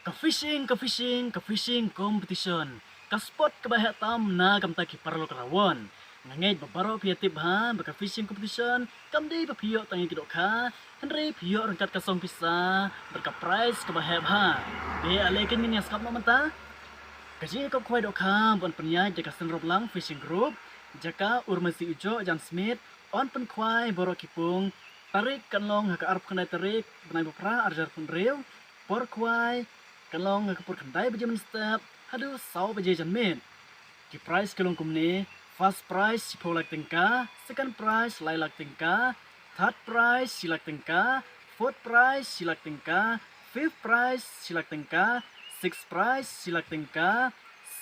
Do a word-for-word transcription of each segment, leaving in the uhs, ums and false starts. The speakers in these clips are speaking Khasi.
Ka fishing, ka fishing, ka fishing competition, ka sport kaba heh tam na ka bynta ki paralok rawon. Nga ngeit ba baroh phi ïa tip bha ba ka fishing competition kam dei ba phi ïoh tang ïa ki dohkha, hynrei phi ïoh ryngkat ka song pisa bad ka prize kaba heh bha. Te ale kein ngin ïa sngap noh mynta. Ka jingïakop khwai dohkha ba yn pynïaid da ka Seng Roplang Fishing Group, jaka Urmasi Ujoh Jan Smit, yn pynkhwai baroh ki pung. Tarik kan long ha ka arphew khyndai tarik bnai ba phra arhajar arphew hynriew. Por khwai kan long ha ka por khyndai baje mynstep haduh saw baje janmiet. Ki prize ki long kumne: first prize shiphew lak tyngka, second prize lai lak tyngka, third prize shi lak tyngka, fourth prize shi lak tyngka, fifth prize shi lak tyngka, sixth prize shi lak tyngka,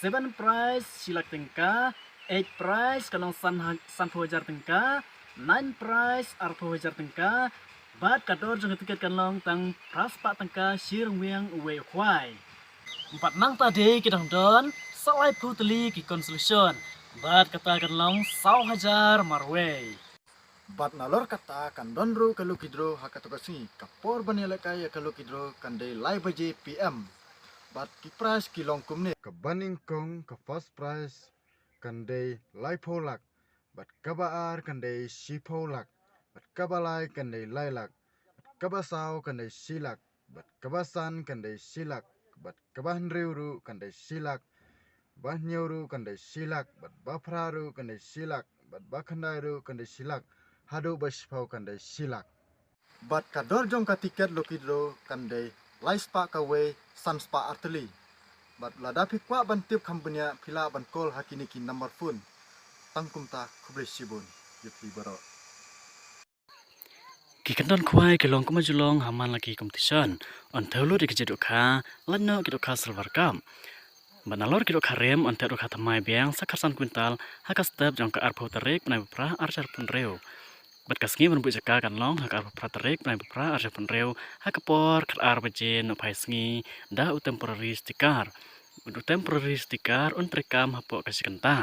seventh prize shi lak tyngka, eighth prize kan long san ha-, sanphew hajar tyngka, ninth prize arphew hajar tyngka, bad ka dor jong ka tiket kan long tang phra spah tyngka shi ryngwiang uwei u khwai. Bad nangta de ki dang don sa laiphew tylli ki consolation, bad kata kan long saw hajar marwei. Bad nalor kata kan don ruh ka lucky draw ha kato ka sngi. Ka por ban ïalehkai ïa ka lucky draw kan dei lai baje P M. Bad ki prize ki long kumne: kaba nyngkong, ka first prize, kan dei laiphew lak, bad kaba ar kan dei shiphew lak, bad kaba lai kan dei lai lak, bad kaba saw kan dei shi lak, bad kaba san kan dei shi lak, bad kaba hynriew ruh kan dei shi lak, ba hynñiew ruh kan dei shi lak, bad ba phra ruh kan dei shi lak, bad ba khyndai ruh kan dei shi lak, haduh ba shiphew kan dei shi lak. Bad ka dor jong ka tiket lucky draw kan dei lai spah kawei, san spah artylli. Bad lada phi kwah ban tip kham bniah, phi lah ban call ha kine ki number phone. Tang kumta, khublei shibun ïa phi baroh. Ki kyndon khwai ki long kumba ju long ha man la ki competition. Yn thew lut ïa ki jait dohkha, lait noh ki dohkha silver carp. Bad nalor ki dohkha rim, yn theh dohkha thymmai biang sa khatsan kwintal ha ka step jong ka arphew tarik bnai ba phra arhajar arphew hynriew. Bad ka sngi ban buh jaka kan long ha ka arphew phra tarik bnai ba phra arhajar arphew hynriew, ha ka por khatar baje nohphai sngi, da u temporary sticker. Bad u temporary sticker un treikam hapoh ka shi kynta.